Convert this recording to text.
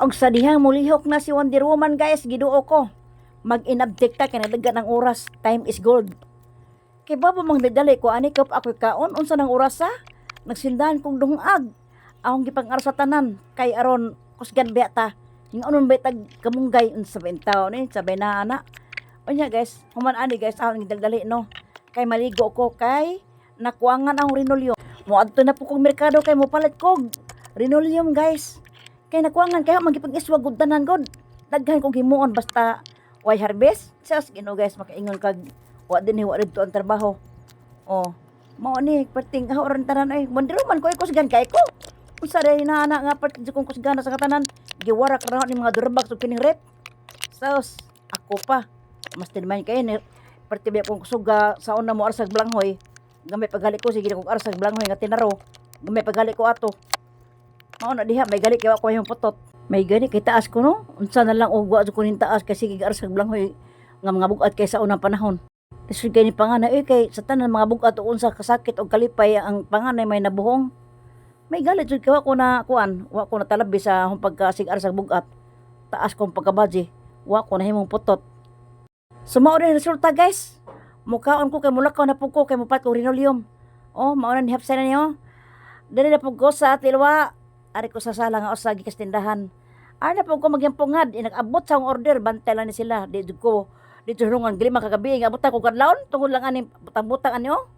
Og sa dihang mulihok na si Wonder Woman, guys, giduo ko. Mag-inabtik ta kay nagdagan ang oras, time is gold. Kay ba mang dali ko ani kap ako'y kaon unsa nang oras sa? Nagsindahan kong dungag. Akong gipang-aras sa tanan kay aron kusgan biya ta. Ingonon ba tag kamunggay unsa ba taon eh, sabay na ana. Unya guys, human ani guys, akong gidaldali no. Kay maligo ko kay nakuangan ang rinolyo. Moadto na po kong merkado kay mopalit kog rinolium, guys. Kay nakuangan kay magipag-iswag gud tanan gud. Daghan kong himuon basta way harvest. Sas Ginoo guys, makaingon kag wa din wa didto ang trabaho. Oh, mao ni perting ron tanan ay Wonder man ko ay kusgan kay ko. Unsa ray na ana nga perting kong kusgan sa katanan. Giwarak ra ni mga durbag sa kining rep. Sus, ako pa. Mas tinman kay ni perti biya kong kusuga sa una mo arsag blanghoy. Gamay pagali ko sige kong arsag blanghoy nga tinaro. Gamay pagali ko ato. Mao na diha may gali kay wa ko yung putot. May gani kay taas ko no. Unsa na lang og wa ko ning taas kay sige arsag blanghoy nga mga bugat kay sa unang panahon. Lisod kay ni panganay oy kay sa tanan mga bugat o unsa kasakit og kalipay ang panganay may nabuhong. May galit jud kay wa ko na kuan, wa ko natalabi sa akong pagkasig arsag bugat. Taas kong pagkabaji, wa ko nahimong putot. So mao rin resulta, guys. Mukaon ko kay mulakaw na pud ko kay mupalit ko rinolium. Oh, mao na ni hapsay na niyo. Dali na pud ko sa tilwa. Ari ko sa sala nga usa gikas tindahan. Ari na pud ko magyampungan, inag-abot sa akong order, bantay lang ni sila. Di jud ko dito hunungan gilima kagabi nga abutan ko kadlawon tungod lang ani butang-butang ani oh.